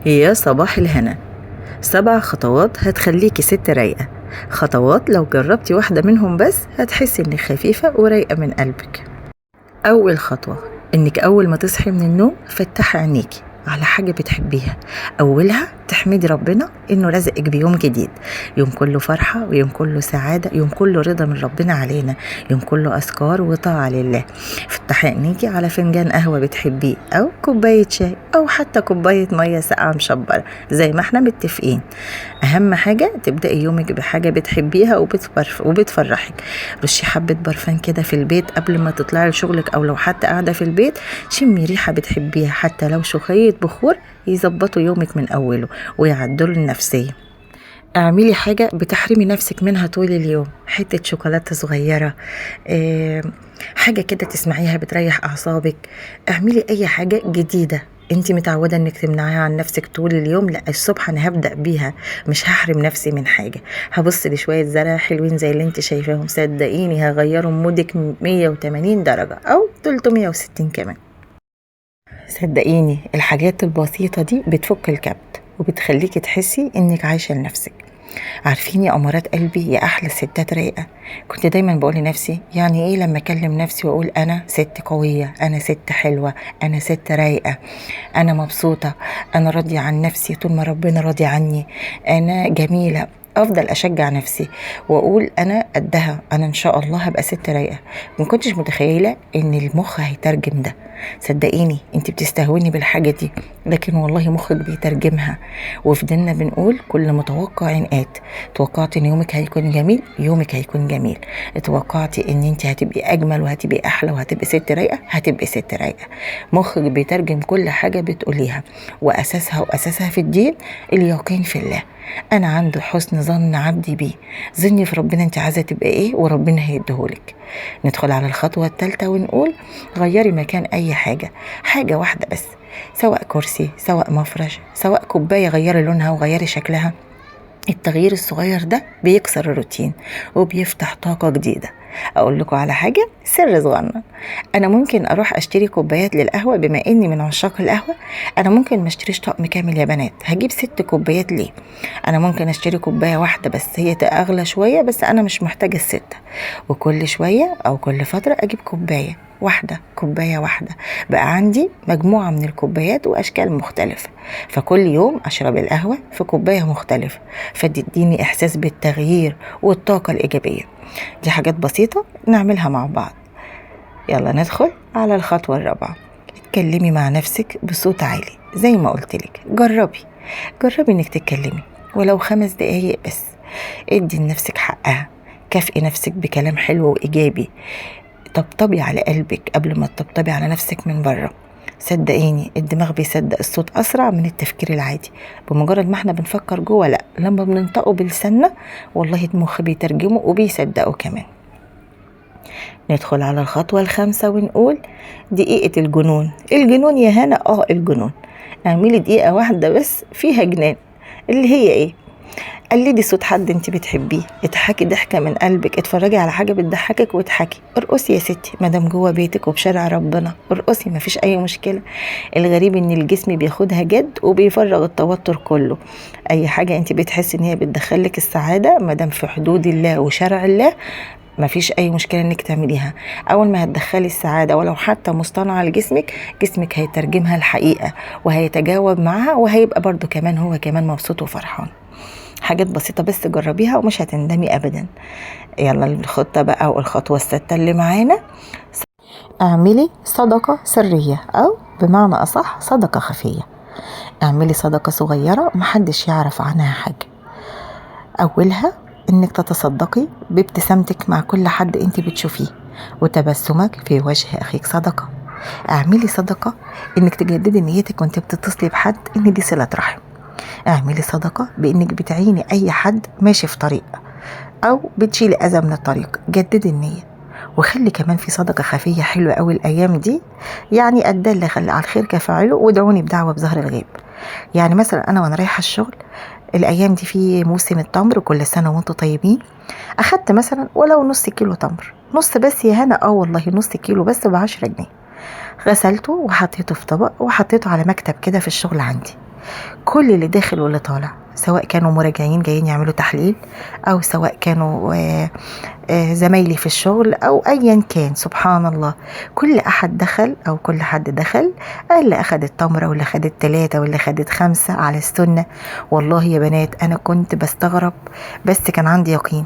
يا صباح الهنا. 7 خطوات هتخليكي ست رايقة، خطوات لو جربتي واحدة منهم بس هتحسي انك خفيفة ورايقة من قلبك. أول خطوة انك أول ما تصحي من النوم فتحي عينيكي على حاجة بتحبيها. أولها تحمدي ربنا إنه رزقك بيوم جديد، يوم كله فرحة ويوم كله سعادة، يوم كله رضا من ربنا علينا، يوم كله أذكار وطاعة لله. فتحي عينيكي على فنجان قهوة بتحبيه أو كوباية شاي أو حتى كوباية مية ساقعة مشبرة زي ما احنا متفقين. أهم حاجة تبدأي يومك بحاجة بتحبيها وبتفرحك. رشي حبة برفان كده في البيت قبل ما تطلعي لشغلك، أو لو حتى قاعدة في البيت شمي ريحة بتحبيها، حتى لو شوية بخور يظبطوا يومك من أوله ويعدلوا النفسية. اعملي حاجة بتحرمي نفسك منها طول اليوم، حتة شوكولاتة صغيرة، حاجة كده تسمعيها بتريح أعصابك. اعملي أي حاجة جديدة انت متعودة انك تمنعيها عن نفسك طول اليوم، لا الصبح انا هبدأ بيها، مش هحرم نفسي من حاجة. هبص لشوية زرع حلوين زي اللي انت شايفاهم، صدقيني هغيروا مودك 180 درجة او 360 كمان. صدقيني الحاجات البسيطة دي بتفك الكبت وبتخليكي تحسي انك عايشة لنفسك. عارفين يا أمارات قلبي يا أحلى ستات رايقة، كنت دايما بقول لنفسي يعني إيه لما أكلم نفسي وأقول أنا ست قوية، أنا ست حلوة، أنا ست رايقة، أنا مبسوطة، أنا راضية عن نفسي طول ما ربنا راضي عني، أنا جميلة. أفضل أشجع نفسي وأقول أنا قدها، أنا إن شاء الله هبقى ست رايقة. ما كنتش متخيلة إن المخ هيترجم ده. صدقيني أنت بتستهوني بالحاجة دي، لكن والله مخك بيترجمها. وفضلنا بنقول كل متوقع آت. توقعتي إن يومك هيكون جميل، يومك هيكون جميل. توقعتي إن أنت هتبقي أجمل وهتبقي أحلى وهتبقي ست رايقة، هتبقي ست رايقة. مخك بيترجم كل حاجة بتقوليها، وأساسها في الدين اليقين في الله. أنا عنده حسن ظن عبدي بيه، ظني في ربنا أنت عايزة تبقى إيه وربنا هيديهولك. ندخل على الخطوة الثالثة ونقول غيري مكان أي حاجة، حاجة واحدة بس، سواء كرسي، سواء مفرش، سواء كوباية، غيري لونها وغيري شكلها. التغيير الصغير ده بيكسر الروتين وبيفتح طاقة جديدة. أقول لكم على حاجة سر صغنن، أنا ممكن أروح أشتري كوبايات للقهوة، بما إني من عشاق القهوة أنا ممكن ما اشتريش طقم كامل يا بنات، هجيب 6 كوبايات ليه؟ أنا ممكن أشتري كوباية واحدة بس، هي أغلى شوية بس أنا مش محتاجة ال6، وكل شوية أو كل فترة أجيب كوباية واحدة، كوباية واحدة. بقى عندي مجموعة من الكوبايات وأشكال مختلفة، فكل يوم أشرب القهوة في كوباية مختلفة، فتديني إحساس بالتغيير والطاقة الإيجابية. دي حاجات بسيطة نعملها مع بعض. يلا ندخل على الخطوة الرابعة. اتكلمي مع نفسك بصوت عالي زي ما قلتلك، جربي انك تتكلمي ولو 5 دقايق بس. ادي لنفسك حقها، كافئي نفسك بكلام حلو وإيجابي، طبطبي على قلبك قبل ما تطبطبي على نفسك من بره. صدقيني الدماغ بيصدق الصوت أسرع من التفكير العادي. بمجرد ما احنا بنفكر جوه، لا، لما بننطقه بلساننا والله المخ بيترجمه وبيصدقه كمان. ندخل على الخطوة الخامسة ونقول دقيقة الجنون. الجنون يا هنا، الجنون. اعملي دقيقة واحدة بس فيها جنان، اللي هي ايه؟ قلدي صوت حد انت بتحبيه، اضحكي ضحكة من قلبك، اتفرجي على حاجة بتضحكك واضحكي، ارقصي يا ستي مادام جوه بيتك وبشرع ربنا، ارقصي مفيش اي مشكلة. الغريب ان الجسم بياخدها جد وبيفرغ التوتر كله. اي حاجة انت بتحسي ان هي بتدخلك السعادة مادام في حدود الله وشرع الله مفيش اي مشكلة انك تعمليها. اول ما هتدخلي السعادة ولو حتى مصطنعة لجسمك، جسمك هيترجمها الحقيقة وهيتجاوب معاها، وهيبقى برضو كمان هو كمان مبسوط وفرحان. حاجات بسيطة بس جربيها ومش هتندمي أبدا. يلا الخطة بقى والخطوة السادسة اللي معانا، اعملي صدقة سرية أو بمعنى أصح صدقة خفية. اعملي صدقة صغيرة محدش يعرف عنها حاجة. أولها إنك تتصدقي بابتسامتك مع كل حد انت بتشوفيه، وتبسمك في وجه أخيك صدقة. اعملي صدقة إنك تجددي نيتك وانت بتتصلي بحد إن دي صلة رحم. اعملي صدقة بإنك بتعيني أي حد ماشي في طريق أو بتشيلي أذى من الطريق، جددي النية. وخلي كمان في صدقة خفية حلوة أوي الأيام دي، يعني الدال خلي على الخير كفاعله، وادعوني بدعوة بظهر الغيب. يعني مثلا أنا وأنا رايحة الشغل الأيام دي في موسم التمر، كل سنة وانتم طيبين، أخدت مثلا ولو نص كيلو تمر، نص بس يا هنا، والله نص كيلو بس ب10 جنيه. غسلته وحطيته في طبق وحطيته على مكتب كده في الشغل عندي. كل اللي داخل واللي طالع، سواء كانوا مراجعين جايين يعملوا تحليل، او سواء كانوا زمايلي في الشغل، او ايا كان. سبحان الله، كل احد دخل او كل حد دخل، اللي اخدت تمره واللي خدت 3 واللي خدت 5 على السنة. والله يا بنات انا كنت بستغرب، بس كان عندي يقين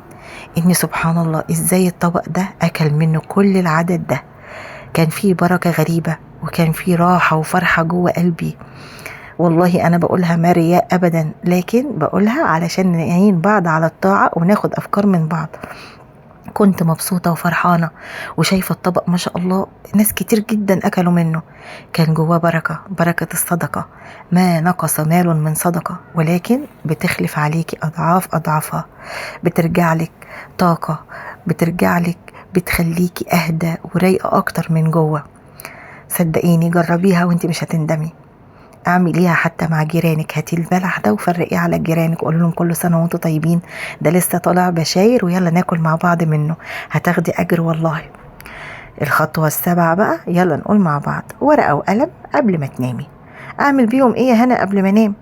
ان سبحان الله ازاي الطبق ده اكل منه كل العدد ده. كان فيه بركة غريبة، وكان فيه راحة وفرحه جوه قلبي. والله انا بقولها ما رياء ابدا، لكن بقولها علشان نعين بعض على الطاعة وناخد افكار من بعض. كنت مبسوطة وفرحانة وشايفة الطبق ما شاء الله ناس كتير جدا أكلوا منه. كان جواه بركة، بركة الصدقة. ما نقص مال من صدقة، ولكن بتخلف عليكي أضعاف أضعافها، بترجع لك طاقة، بترجع لك، بتخليكي أهدى ورايقة أكتر من جوه. صدقيني جربيها وانت مش هتندمي. اعمليها حتى مع جيرانك، هاتي البلح ده وفرقيه على جيرانك وقولي لهم كل سنة وانتم طيبين، ده لسه طالع بشاير ويلا ناكل مع بعض منه، هتاخدي اجر والله. الخطوة 7 بقى، يلا نقول مع بعض، ورقة وقلم قبل ما تنامي. اعمل بيهم ايه يا هنا قبل ما انام؟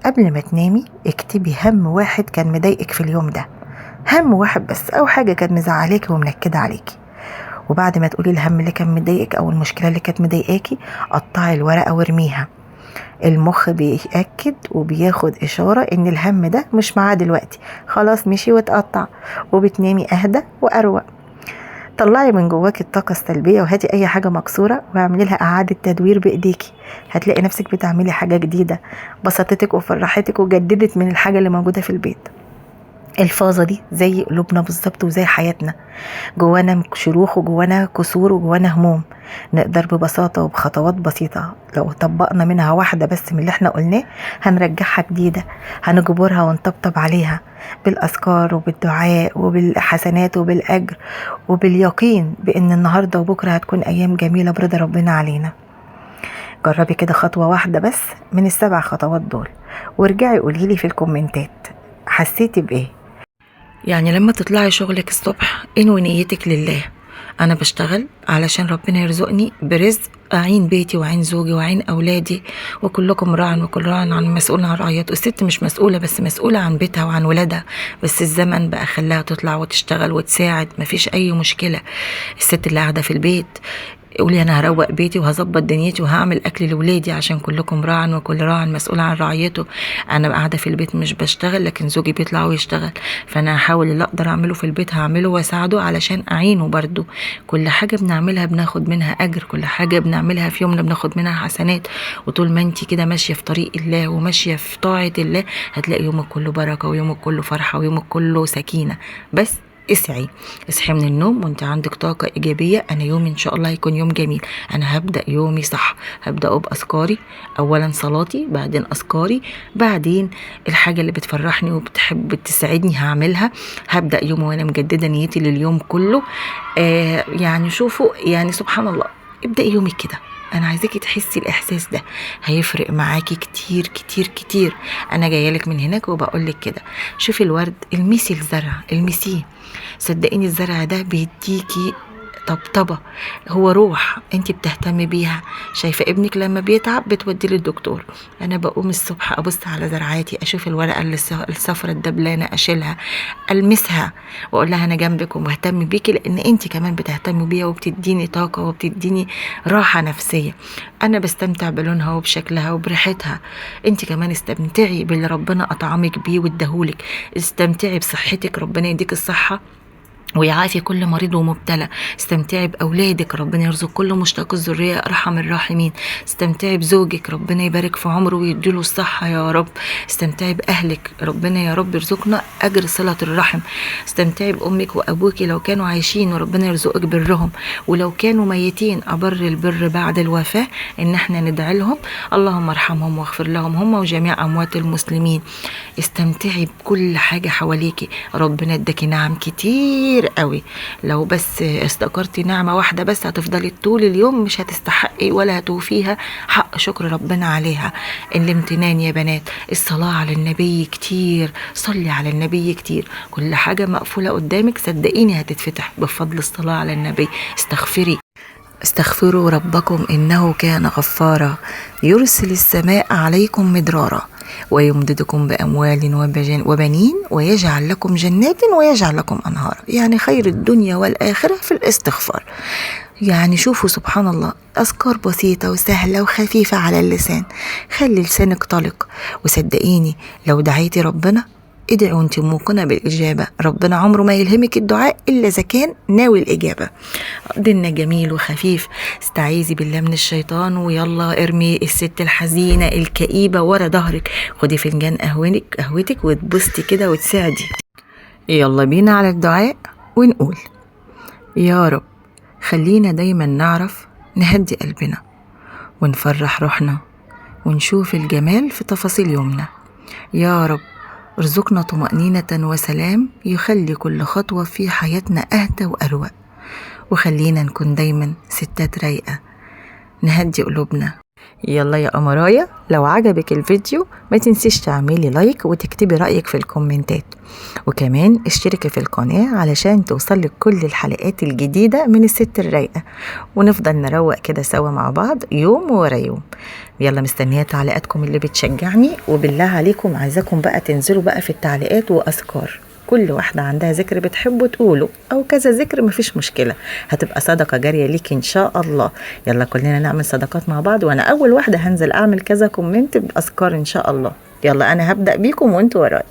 قبل ما تنامي اكتبي هم واحد كان مضايقك في اليوم ده، هم واحد بس، او حاجة كانت مزعلاكي ومنكده عليكي. وبعد ما تقولي الهم اللي كان مضايقك او المشكلة اللي كانت مضايقاكي، قطعي الورقة وارميها. المخ بيأكد وبياخد إشارة إن الهم ده مش معاه دلوقتي، خلاص مشي واتقطع، وبتنامي أهدى وأروق. طلعي من جواك الطاقة السلبية وهاتي أي حاجة مكسورة واعملي لها إعادة تدوير بإيديكي. هتلاقي نفسك بتعملي حاجة جديدة بسطتك وفرحتك وجددت من الحاجة اللي موجودة في البيت. الفازة دي زي قلوبنا بالظبط وزي حياتنا، جوانا شروخ وجوانا كسور وجوانا هموم. نقدر ببساطة وبخطوات بسيطة لو طبقنا منها واحدة بس من اللي احنا قلناه هنرجعها جديدة، هنجبرها ونطبطب عليها بالأذكار وبالدعاء وبالحسنات وبالأجر وباليقين بأن النهاردة وبكرة هتكون أيام جميلة برضا ربنا علينا. جربي كده خطوة واحدة بس من ال7 خطوات دول وارجعي قوليلي في الكومنتات حسيتي بإيه. يعني لما تطلعي شغلك الصبح انوي نيتك لله، انا بشتغل علشان ربنا يرزقني برزق اعين بيتي وعين زوجي وعين اولادي، وكلكم راع وكل راع عن مسؤول عن رعيته. الست مش مسؤولة بس، مسؤولة عن بيتها وعن ولادها، بس الزمن بقى خلاها تطلع وتشتغل وتساعد، مفيش اي مشكلة. الست اللي قاعدة في البيت قولي انا هروق بيتي وهظبط دنيتي وهعمل اكل لولادي، عشان كلكم راع وكل راع مسؤول عن رعيته. انا قاعدة في البيت مش بشتغل، لكن زوجي بيطلع ويشتغل، فانا هحاول اللي اقدر اعمله في البيت هعمله واساعده علشان اعينه برده. كل حاجة بنعملها بناخد منها اجر، كل حاجة بنعملها في يومنا بناخد منها حسنات. وطول ما انت كده ماشية في طريق الله وماشية في طاعة الله هتلاقي يومك كله بركة ويومك كله فرحه ويومك كله سكينة. بس اسعي، اصحي من النوم وانت عندك طاقة ايجابية. انا يومي ان شاء الله هيكون يوم جميل، انا هبدأ يومي صح، هبدأه بأذكاري، اولا صلاتي، بعدين اذكاري، بعدين الحاجة اللي بتفرحني وبتحب تسعدني هعملها. هبدأ يومي وانا مجددة نيتي لليوم كله. يعني شوفوا، يعني سبحان الله، ابدأي يومك كده. انا عايزاكي تحسي الاحساس ده، هيفرق معاكي كتير كتير كتير. انا جاية لك من هناك وبقول لك كده، شوفي الورد، المسي الزرع، المسيه، صدقيني الزرع ده بيديكي طبطبة، هو روح انت بتهتمي بيها. شايفه ابنك لما بيتعب بتوديه للدكتور. انا بقوم الصبح ابص على زرعاتي، اشوف الورقة الصفرة الدبلانه، اشيلها، المسها، واقول لها انا جنبك ومهتم بيكي، لان انت كمان بتهتمي بيا وبتديني طاقة وبتديني راحة نفسية. انا بستمتع بلونها وبشكلها وبريحتها. انت كمان استمتعي باللي ربنا اطعمك بيه واداهولك، استمتعي بصحتك، ربنا يديك الصحة ويعافي كل مريض ومبتلى. استمتعي بأولادك، ربنا يرزق كل مشتاق الذرية أرحم الراحمين. استمتعي بزوجك، ربنا يبارك في عمره ويديله الصحة يا رب. استمتعي بأهلك، ربنا يا رب يرزقنا أجر صلة الرحم. استمتعي بأمك وأبوك لو كانوا عايشين وربنا يرزقك برهم، ولو كانوا ميتين أبر البر بعد الوفاة إن احنا ندعي لهم، اللهم ارحمهم واغفر لهم هم وجميع أموات المسلمين. استمتعي بكل حاجة حواليكي، ربنا اداكي نعم كتير قوي، لو بس استقرتي نعمة واحدة بس هتفضلي طول اليوم مش هتستحقي ولا هتوفيها حق شكر ربنا عليها. الامتنان يا بنات، الصلاة على النبي كتير، صلي على النبي كتير. كل حاجة مقفولة قدامك صدقيني هتتفتح بفضل الصلاة على النبي. استغفري. استغفروا ربكم إنه كان غفارا، يرسل السماء عليكم مدرارا ويمددكم بأموال وبنين ويجعل لكم جنات ويجعل لكم أنهارا. يعني خير الدنيا والآخرة في الاستغفار. يعني شوفوا سبحان الله، أذكار بسيطة وسهلة وخفيفة على اللسان، خلي لسانك طلق. وصدقيني لو دعيتي ربنا ادعي وانت موقنة بالإجابة، ربنا عمره ما يلهمك الدعاء إلا إذا كان ناوي الإجابة. ديننا جميل وخفيف. استعيذي بالله من الشيطان ويلا ارمي الست الحزينة الكئيبة ورا ظهرك، خدي فنجان قهوتك وتبسطي كده وتساعدي. يلا بينا على الدعاء ونقول: يا رب خلينا دايما نعرف نهدي قلبنا ونفرح روحنا ونشوف الجمال في تفاصيل يومنا. يا رب ارزقنا طمأنينة وسلام يخلي كل خطوة في حياتنا أهدى وأروق، وخلينا نكون دايما ستات رايقة نهدي قلوبنا. يلا يا قمرايا، لو عجبك الفيديو ما تنسيش تعملي like وتكتبي رأيك في الكومنتات، وكمان اشتركي في القناة علشان توصلك كل الحلقات الجديدة من الست الرايقة، ونفضل نروق كده سوا مع بعض يوم ورا يوم. يلا مستنية تعليقاتكم اللي بتشجعني، وبالله عليكم عايزاكم بقى تنزلوا بقى في التعليقات وأذكار، كل واحدة عندها ذكر بتحبه تقوله أو كذا ذكر، مفيش مشكلة، هتبقى صدقة جارية ليك إن شاء الله. يلا كلنا نعمل صدقات مع بعض، وأنا أول واحدة هنزل أعمل كذا comment بأذكار إن شاء الله. يلا أنا هبدأ بيكم وأنتوا ورايا.